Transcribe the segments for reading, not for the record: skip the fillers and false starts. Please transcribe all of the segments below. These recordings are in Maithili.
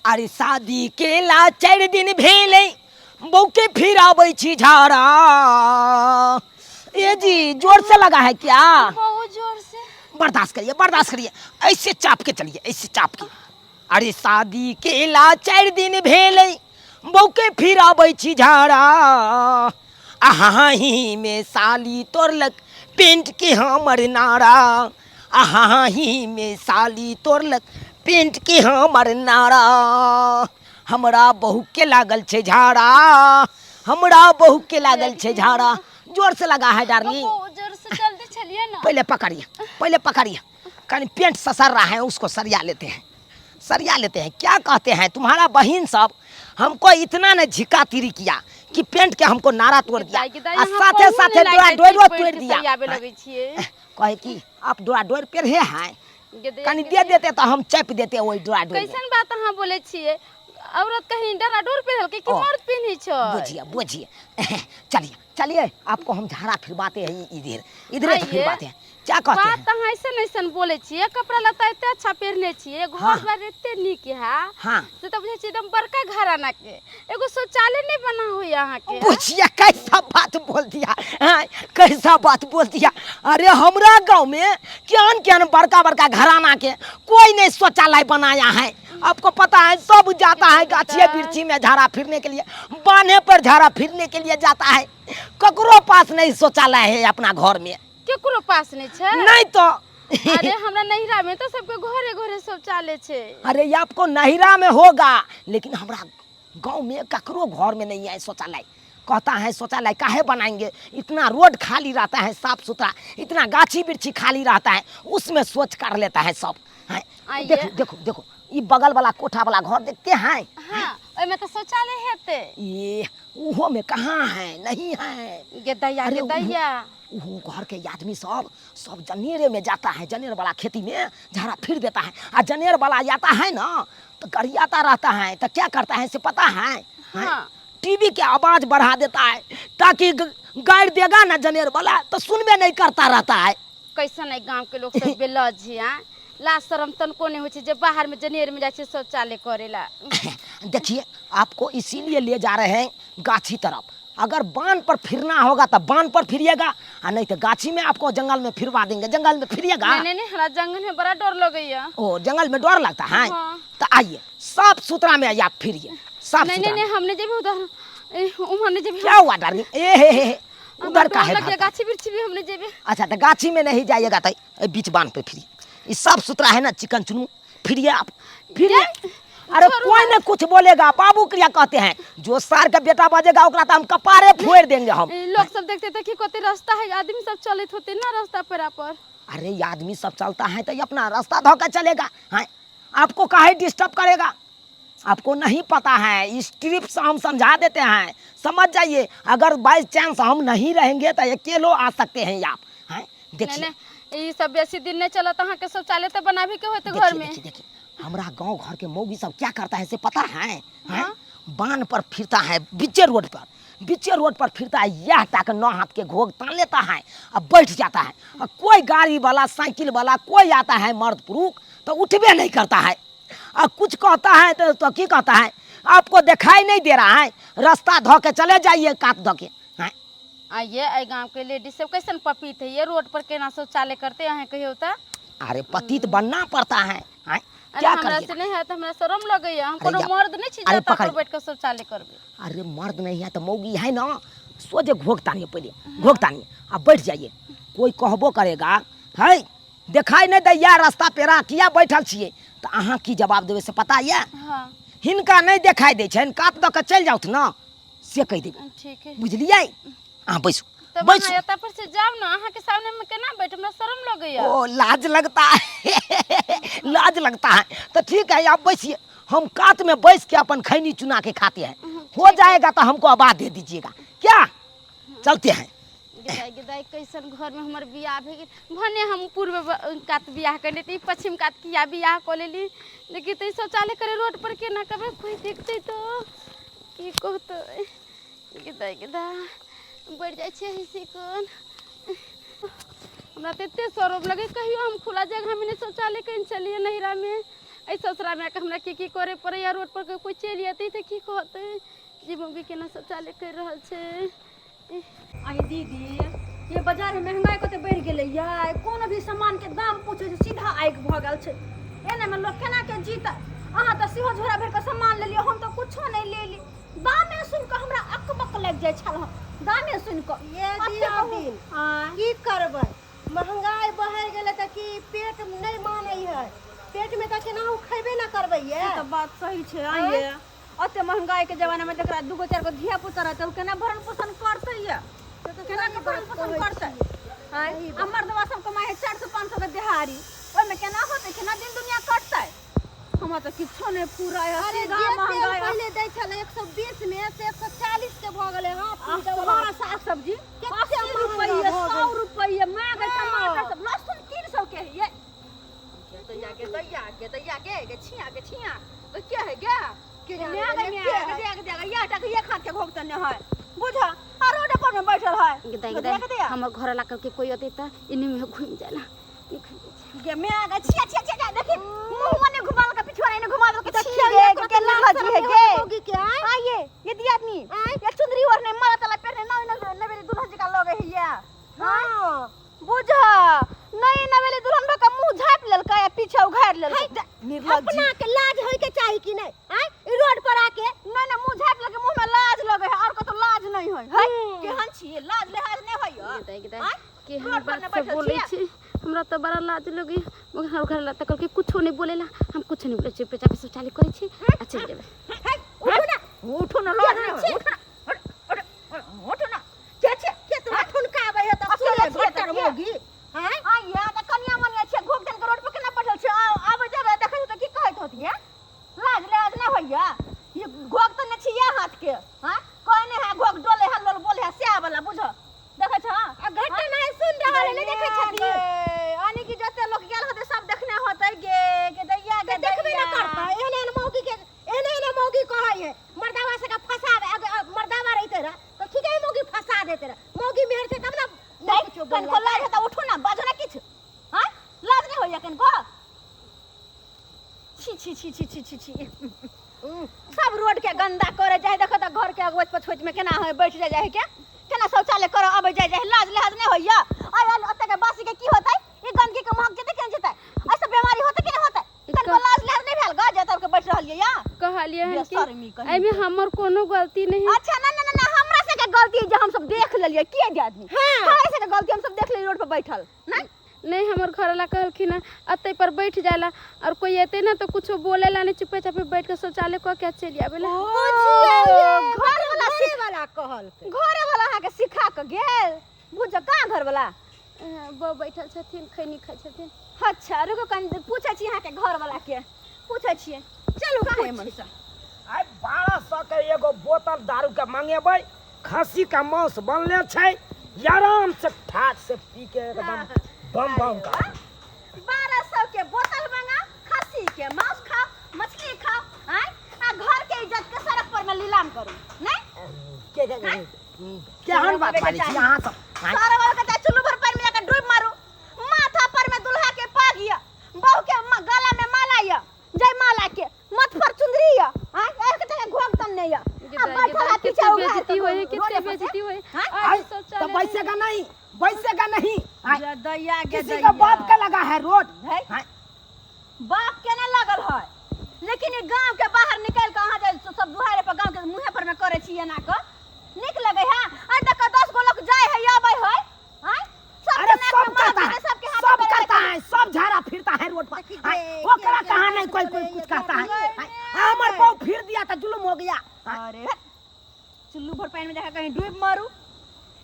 अरे शादी केला 4 दिन भेलै, बहू के फिराबै छी झाड़ा। ए जी, जोर से लगा है क्या? बहुत जोर से। बर्दाश्त करिए, बर्दाश्त करिए, ऐसे चाप के चलिए, ऐसे चाप के। अरे शादी केला 4 दिन भेलै, बहू के फिराबै छी झाड़ा। अहाँ में साली तोड़लक पेंट के हमर नारा। अहाँ ही में साली तोड़लक पेंट के हमर नारा। हमरा बहू के लागल छै झाड़ा, हमरा बहू के लागल छै झाड़ा। जोर से लगा है डार्लिंग। बहुत जोर से, जल्दी चलिए ना। पहले पकड़िए, पहले पकड़िए, कहीं पेंट ससर रहा है, उसको सरिया लेते हैं, सरिया लेते हैं। क्या कहते हैं तुम्हारा बहन सब हमको इतना न झिका तिरी किया कि पेंट के हमको नारा तोड़ दिया। दाई, आ अहाँ साथे कहू साथे ने डोरा लागै डोरो छै, तोड़ पेट के दिया। सरियाबे लगै छियै। कहे कि आप डोरा डोर पेड़ है हैं। गे कनी दे देते तो हम चैप देते वही डोरा डोर में। कैसन बात अहाँ बोलै छियै? औरत कहीं डरा डोर पहिरलकै कि ओ। मर्द पहिनै छै? बुझिए बुझिए, चलिए चलिए, आपको हम झाड़ा फिरवाते हैं इधर इधर आइए। फिरवाते हैं। क्या कहते बात हैं? अहाँ ऐसन ऐसन बोलै छियै, कपड़ा लत्ता एते अच्छा पहिरने छियै, घर द्वार एते नीक है। से तऽ बुझै छियै एकदम बड़का घराना के, एगो शौचालय नहि बना होइए अहाँके? बुझिए कैसा बात बोल दिया हैं, कैसा बात बोल दिया। अरे हमरा गांव में क्यान क्यान बड़का बड़का घराना के कोई नहीं शौचालय बनाया है। आपको पता है, सब जाता है गाछिए बिरछी में झाड़ा फिरने के लिए, बांधे पर झाड़ा फिरने के लिए जाता है। ककरो पास नहीं शौचालय है अपना घर में। केकरो पास नहि छै? नहीं तो। अरे हमरा नैहरा में तो सबके घरे घरे शौचालय छै। अरे ये आपको नैहरा में होगा, लेकिन हमरा गांव में ककरो घर में नहीं है शौचालय। कहता है शौचालय काहे बनाएंगे, इतना रोड खाली रहता है, साफ सुथरा, इतना गाछी बिरछी खाली रहता है, उसमें शौच कर लेता है सब हैं। आइए। देखो देखो देखो, ये बगल वाला कोठा वाला घर देखते हैं? हाँ, ओहिमे तऽ शौचालय हेतै। ये उहो में कहाँ है, नहीं है। गे दैया। अरे गे दैया। वो घर के आदमी सब सब जनेरे में जाता है, जनेर वाला खेती में झाड़ा फिर देता है। आ जनेर वाला जाता है ना तो गरियाता रहता है, तो क्या करता है से पता है? हैं? हाँ। टीवी के आवाज बढ़ा देता है ताकि गाड़ देगा ना जनेर वाला तो सुनबे नहीं करता रहता है। कैसन है गांव के लोग सब बेलज हिया, लाज शरम तनको नहि होइ छै जे बाहर में जनेर में जाइ छै शौचालय करे ला। देखिए, आपको इसीलिए ले जा रहे हैं गाछी तरफ। अगर बांध पर फिरना होगा तो बांध पर फिरिएगा, आ नहीं तो गाछी में आपको जंगल में फिरवा देंगे, जंगल में फिरिएगा। नहीं नहीं नहीं, हमरा जंगल में बड़ा डर लगैया। ओ, जंगल में डर लगता है? हाँ। तो आइए, साफ सुथरा में आइए, आप फिरिए साफ नहीं सुथरा नहीं। में। नहीं, हमने जेबे उधर, उम्हर नहीं जेबे। क्या हुआ डार्लिंग? ए हे हे हे, हमरा उधर डर का है? लगैया, गाछी वृक्षी भी हमने जेबे। अच्छा, तो गाछी में नहीं जाइएगा तो ए, बीच बांध पे फिरिए, ये साफ सुथरा है ना, चिकन चुनू, फिरिए आप, फिरिए। अरे कोई ना कुछ बोलेगा, बाबू क्रिया कहते हैं, जो सार का बेटा बजेगा ओकरा तो हम कपारे फोड़ देंगे हम। लोग सब देखते थे कि कते रास्ता है, आदमी सब चलत होते ना रास्ता पर। अरे ये आदमी सब चलता है तो ये अपना रास्ता धोकर चलेगा, हाँ, आपको काहे डिस्टर्ब करेगा? आपको नहीं पता है, इस ट्रिप से हम समझा देते हैं, समझ जाइए। अगर बाई चांस हम नहीं रहेंगे तो अकेलो आ सकते हैं आप, हैं। नहीं। देखिए। नहीं, ई सब बेसी दिन नहीं चलत, अहाँ के शौचालय तो बनाबे के होते घर देखिए। में। देखिए देखिए, हमरा गांव घर के मौगी सब क्या करता है से पता है, हैं? हाँ। बांध पर फिरता है, बीचे रोड पर, बीचे रोड पर फिरता है, यह ताक नौ हाथ के घोग तान लेता है और बैठ जाता है, और कोई गाड़ी वाला साइकिल वाला कोई आता है मर्द पुरुष तो उठबे नहीं करता है, और कुछ कहता है तो की कहता है, आपको दिखाई नहीं दे रहा है, रास्ता धो के चले जाइए, कात धो के, हैं। आइए, एहि गांव के लेडीज सब कैसन पपीत है, ये रोड पर केना शौचालय करते अहाँ कहियो तऽ? अरे पतित बनना पड़ता है, हैं? अरे क्या हमरा करिएगा? से नहीं है तऽ हमरा शरम लगैया, हम अरे कोनो मर्द नहीं छी अरे जे पर पकड़। बैठ के शौचालय करबै। अरे मर्द नहीं है तो मौगी है ना, सोझे घोघ तानिए, पहले घोघ तानिए, अब बैठ जाइए। कोई कहबो करेगा है देखाई नहीं दैया रास्ता पेरा किया बैठल छियै, तो अहाँ की जवाब देबै से पता यऽ? हाँ। हिनका नहीं देखाई दै छनि, कात दऽ कऽ चलि जाउथ ना, से कहि देबै। ठीक है। बुझलियै? अहाँ बैसू। तब बैसू। अहाँ एतऽ पर से जाउ ना, अहाँ के सामने में केना बैठ, हमरा शरम लगैया। ओ लाज लगता है, लाज लगता है, तो ठीक है, आप बैसिए, हम कात में बैस के अपन खैनी चुना के खाते हैं, हो जाएगा तो हमको आवाज दे दीजिएगा। क्या चलते हैं? गे दाइ, कैसन घर में हमर बियाह भए गेल। भने हम पूर्व कात बियाह करने तऽ ई पश्चिम कात किया बियाह कऽ लेली? लेकिन तऽ ई शौचालय करे रोड पर केना करबै? कोई देखतै तऽ की कहतै? गे दाइ, गे दाइ, बढ़ि जाइ छै हँसी कोन। हमरा तऽ एते शरम लगै, कहियो हम खुला जगहमे नहि शौचालय कयने छलियै नैहरामे। एहि ससुरामे आके हमरा की की करे पड़ैया रोड पर कोइ चलि अयतै तऽ की कहतै जे मौगी केना शौचालय करि रहल छै। आई दीदी, ये बाजार में महंगाई कते बढ़ि गेलै ये, कोनो भी सामान के दाम पूछै छै सीधा आगि भऽ गेल छै। एना में लोग केना के जीतै? अहाँ तऽ सेहो झोरा भरि कऽ सामान लेलियै, हम तऽ कुछो नहि लेली। दामे सुनि कऽ हमरा अकबक लागि जाइ छल हँ, दामे सुनि कऽ। ये कते दिया कहू? दिन। आँय। की करबै, महंगाई बढ़ि गेलै तऽ की पेट नहि मानै है, पेट में तऽ केनाहु खयबे ने करबै ये। ई तऽ बात सही छै। आँय ये, ओते महंगाई के जमाना में जकरा दूगो चारि गो धिया पुता रहतै ओ केना भरण पोषण करतै ये? केना के भरण पोषण करतै? आँय, आ मर्दवा सब कमाइ है 400 500 के दिहाड़ी, ओहिमे केना होतै, केना दिन दुनिया कटतै? हमरा तऽ किछो नहि पूरा है। अरे सीधा जे तेल महंगाई पहिले दै छलै 120 में से 140 के भऽ गेलै। हाँ, आ सारा साग सब्जी कते 80 महंगा रुपैये, भऽ 100 गेल। रुपैये माँ गे, हाँ। टमाटर सब लहसुन 300 के है ये। दैया गे दैया गे दैया गे गे छिया गे छिया गे के है गे के जाने गे गेलै, गे के है? गे गे गे या टक ये खात के घोकतन ने है बुझ, आ रोड पर में बैठल है। गे दाइ, गे गे दाइ, दैया हमर घर ला करके कोइ अतै तऽ एने मुँहे घुमि जाला। गे मैं आ गे छिया छिया छिया, देखी मुंह मने घुमा के पिछुआ ने घुमा दो के देखियौ छिया गे एकरा के तऽ लाज लाज है शरम गे मौगी के आँय। आइए ये दी आदमी आँय। ये चुंदरी और ने माला तला पेरने ना ना नवेली दुल्हन जका लगे है ये। हाँ बुझ, नहीं नवेली दुल्हन भका मुंह झाप लेलकै आ पीछे उघारि लेलकै। निर्लज्ज। अपना के लाज होय के चाही कि नहीं? आँय, ई रोड पर आके नहीं नहीं, मुंह झाप लेके मुंह में लाज लगे है और कतो लाज नहीं है। है केहन छी, लाज लिहाज नहीं होय। गे दाइ, गे दाइ, आँय? केहन रोड पर बात ने सब बैठल बोलै छियै? छै, हमरा तऽ बड़ा लाज लगैया, मगर हमर घर ला तऽ कहलकै कुछो नहि बोलेला। हम कुछो नहि बोलै छी, चुपे शौचालय करै छी आ चलि जेबै। है, उठू ना, उठू ना, लाज नहीं होय, उठू ना, उठू ना। के छै? के तोरा ठुनकाबै है तऽ अकेले सुनै छियै तऽ घट्टर के? मौगी। आँय? आँय ये, तऽ कनिया मनिया छै, घोघ तानि कऽ रोड पर केना बैठल छै? आबै जाबै देखै तऽ की कहैत होत ये? लाज लिहाज नहि होइया? ई घोघ तऽ नहि छियै हाथ के, हाँ? कहै नहि है घोघ डोले है, लोल बोले है, सएह वाला बुझ। देखै छह? आ घट्टर नहि सुन रहल है, नहि देखै छथिन। यानी कि जते लोक गेल होतै सब देखने होतै गे, गे दैया गे तऽ देखबे दैया। ने करतै। एहन एहन मौगी के, एहन एहन मौगी कहै है मर्दावा सबके फसाबे। अगर मर्दावा रहिते रह तऽ ठीके मौगी फंसा देते रह। मौगी मेहर छै तब ने नहि कुछो कनिको बोललक। लाज हेतै, उठू ना, बाजू ना किछु। हाँ, लाज नहि होइया कनिको? छी छी छी छी छी छी छी। सब रोड के गंदा करे जाय, देखो तऽ घर के अगवत पछोत में केना है बैठ जाय जाय के, केना शौचालय करे अबै जाय जाय, लाज लिहाज नहि होइया? आय आय ओतऽ के बासी के की होतै? ई गंदगी के महक जेतै केना जेतै? एहिसँ बीमारी होतै कि नहि होतै? कनिको लाज लिहाज नहि भेल ग जे तब के बैठ रहलियै या? कहलियै हन कि बेशर्मी कहीं। एहिमे हमर कोनो गलती नहि है। अच्छा, ना ना ना ना, हमरा सबके गलती है जे हम सब देख लेलियै। के जे आदमी? हाँ। हमरा सबके गलती, हम सब देख लेलियै रोड पर बैठल। नहीं नहीं, हमर घर वाला कहलखिन हन अतै पर बैठ जाला और कोई एतै ना तऽ कुछो बोलेला नहीं, चुपे चापे बैठ के शौचालय कऽ के चलि आबेला। घर वाला घरे वाला कहलकै। घरे वाला अहाँके सिखा कऽ गेल बुझ। कहाँ घर वाला? बौ बैठल छथिन, खैनी खाइ छथिन। अच्छा रुकू कनि, पूछै छी अहाँके घर वाला के, पूछै छियै। चलू कहाँ है मनीषा? आइ 1200 के एगो बोतल दारू के मंगेबै, खस्सी के मांस बनले छै, आराम से ठाट से पी के एकदम बम बम का। 1200 के बोतल मंगा, खस्सी के मांस खाओ, मछली खाओ, आँय, आ घर के इज्जत के सड़क पर में नीलाम करू। नहीं के केहन बात बाजै छी अहाँ सब? आँय? सारा वाला के चुल्लू भर पानी में जाके डूब मारू। माथा पर में दुल्हा के पाग या, बहू के गला में माला या, जय माला के मत पर चुंदरी या, आँय, एक टका घोग तन नहीं या। गे आ दाइ, गे बैठल दाइ, है कते पीछे उघार बेइज्जती के होय है, रोडे कते पर से। बेइज्जती होय है। हाँ? आज आइ, तो शौचालय बैसेगा नहीं, बैसेगा नहीं। आइ, दैया गे किसी का बाप का लगा है रोड? है? आइ, बाप के नहीं लगल है, लेकिन ई गांव के बाहर निकल के अहाँ जे सब दुआरे पर गांव के मुँहे पर में करे छी एना के नीक लगे है? आइ तक 10 गो लोग जाय है आबै है, आँय? सबके अरे नाक में सब महक करता जेतै, है, सबके हाथ सब में करता है, सब झाड़ा फिरता है रोड पर। देखी आइ, गे, ओकरा के कहाँ के नहीं कोई कोई बोले कुछ ये कहता है। बात आइ, हमर पाँव फिर दिया तो जुल्म हो गया। आइ, अरे चुल्लू भर पानी में जाके कहीं डूब मारू।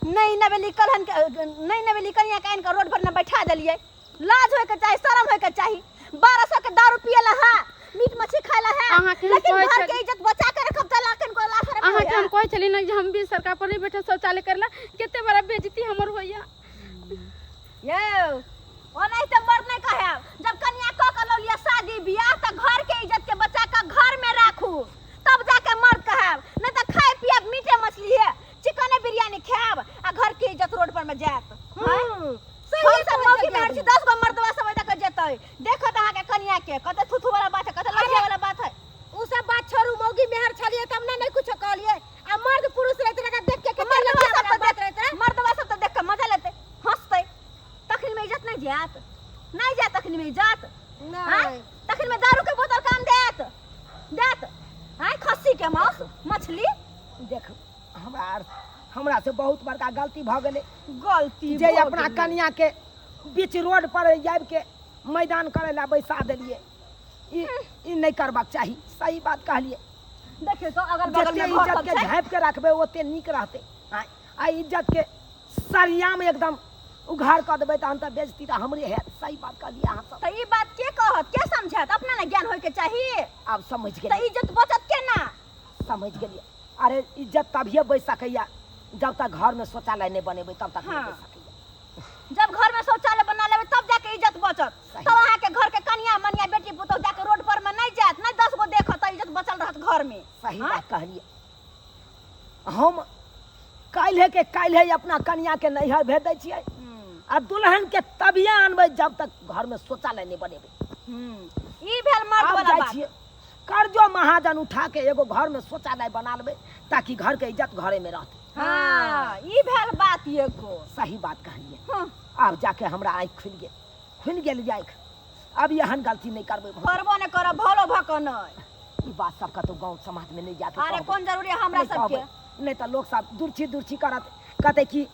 नहीं नवेली कलहन के, नहीं नवेली कनिया के आनि के रोड पर न बैठा देलियै। लाज होय के चाही, शरम होय के चाही। 1200 के दारू पियला है, मीट मछली खायला है, अहाँके हम लेकिन कहै घर छली- के इज्जत बचा के रखब त लाखन को लाज शरम अहाँके हम कहै छली ने जे हम भी सड़का पर नहीं बैठे शौचालय करला, कते बड़ा बेइज्जती हमर होइया। यौ ओनाहिते मर्द नहि कहब। जब कनिया कऽ के लौलिया शादी बियाह तऽ घर के इज्जत के बचा के घर में राखू, तब जाके मर्द कहब। नहीं तऽ खाय पियब मीटे मछली है, चिकने बिरयानी खायब आ घर के इज्जत रोड पर में जायत। हम्म, हम सही सब कहै मौगी छै मेहर छी, दीदी। 10 गो मर्दवा सब एतऽ के जेतै देखत अहाँके कनिया के कते थुथु वाला बात है, कते मेहर छलिए तब ना नहीं कुछो कहलिए आ मर्द पुरुष रहते रहे देख के केते मर्दवा लज्जा सब वाला तऽ बात देख रहते रहे। मर्दवा सब तऽ देख के मजा लेतै हंसतै तखन में इज्जत नहीं जायत नहीं जायत तखन में इज्जत नहीं आँय? तखन में दारू के बोतल काम देत देत आँय खस्सी के मांस मछली देख हमरा हमरा से बहुत बड़का गलती भऽ गेलै गलती जे भऽ अपना गेलै। कनिया के बीच रोड पर आबि के मैदान करे ला बैसा देलियै ई ई नहि करबाक चाही सही बात कहलियै देखियौ तो अगल बगल जते में घर इज्जत सब के छै झाँपि के रखबै ओते नीक रहतै आँय, आ इज्जत के सरियाम एकदम उघार कऽ देबै तहन तऽ बेजती तऽ हमरे हैत सही बात कहलियै अहाँ सब तऽ ई बात के कहत के समझत अपना ने ज्ञान होय के चाही आब समझ तऽ गेलियै इज्जत बचत केना समझ गेलियै अरे इज्जत तभिए बचि सकैया जब तक घरमे शौचालय नहि बनेबै तब तक नहि हाँ। बचि सकैया जब घर में शौचालय बना लेबै तब जाके इज्जत बचत सही। तब अहाँ के घर के कनिया मनिया बेटी पुतोह जाके रोड पर में नहीं जायत नहीं 10 गो देखत तऽ इज्जत बचल रहत घर में सही हाँ? बात कहलियै हम काल्हे के काल्हे अपना कनिया के नैहर भेज दै छियै आ दुल्हन के तभिए आनबै जब तक घर में शौचालय नहि बनेबै ई भेल मर्द आब वाला जाइ बात छियै कर्जो महाजन उठा के एगो घर में शौचालय बना लेबै ताकि घर के इज्जत घरे में रहतै हाँ ई भेल बात एगो सही बात कहलियै हाँ, आब जाके हमरा आँखि खुलि गेल खुलि गेल आँखि अब एहन गलती नहि करबै भौजी। करबो नहि करब भलो भऽ कऽ नहि ई बात सब कतौ गाँव समाज में नहि जाके अरे कहबै। कोन जरूरी है हमरा नहि सबके कहबै। नहि तऽ लोक सब दुर्छी दुर्छी करत कहतै कि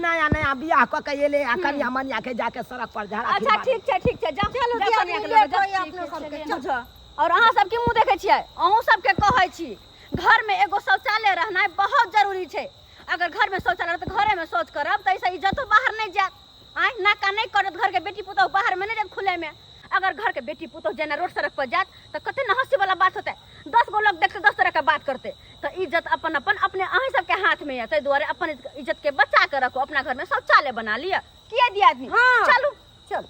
नया नया बियाह कऽ के एलै आ कनिया मनिया के जाके सड़क पर झाड़ा अच्छा ठीक छै ठीक छै जाउ चलू जाउ दियादनी कनिया के लऽ लेट जाउ। होइए अपनो सबके चलू जाउ। और अहाँ सबके मुँह देखै छियै अहूँ सबके कहै छी घर में एगो शौचालय रहनाइ बहुत जरूरी छै अगर घर में शौचालय रहत तऽ घरे में शौच करब तऽ एहिसँ इज्जतो बाहर नहि जायत आँय नाका नहि करत घर के बेटी पुतोह बाहर में नहि जायत खुले में अगर घर के बेटी पुतोह जेना रोड सड़क पर जायत तऽ कते ने हंसी वाला बात होतै 10 गो लोग देखते 10 तरह के बात करते तऽ इज्जत अपन अपन अपने अहीं सबके हाथ में यऽ ताहि दुआरे अपन इज्जत के बचा के रखू अपना घर में शौचालय बना लिअ किया दिया आदमी हाँ। चलू चल।